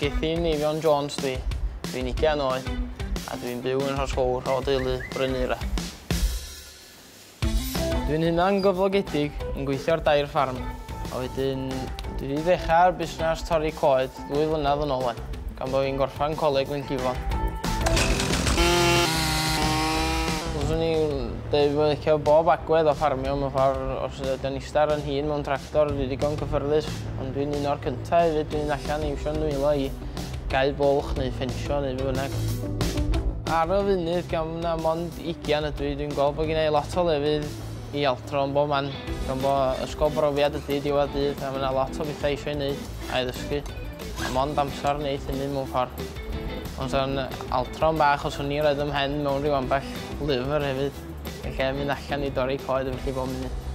Gethin Eifion Jones dwi, dwi'n 20 oed a dwi'n byw yn Rhosgowr o deulu Bryneira. Dwi'n hunan gyflogedig yn gweithio ar dair ffarm a wedyn dwi wedi dechrau ar busnes torri coed 2 flynedd yn ôl wan, gan bod fi'n gorffan coleg Glynllifon. Fyswn i'n deud bod licio bob agwedd o ffarmio mewn ffordd, os ydy o'n ista ar yn hun mewn tractor, dwi digon cyffyrddus, ond dwi'n un o'r cyntaf hefyd, dwi'n allan i iwsio'n nwylo i gau bwlch neu ffensio neu be bynnag. Ar y funud, gan na mond 20 ydw i, dwi'n gweld bod gen i lot o lefydd i altro yn bob man, gan bod ysgol brofiad ydy diwedd dydd, a mae yna lot o bethau eisiau ei wneud a'i ddysgu. A mond amser wneud hynny mewn ffordd. Ond sa'n altro'n bach os o'n i'n rhaid ym mhen mewn rhyw ambell lyfr hefyd, yn lle mynd allan i dorri coed a felly bob munud.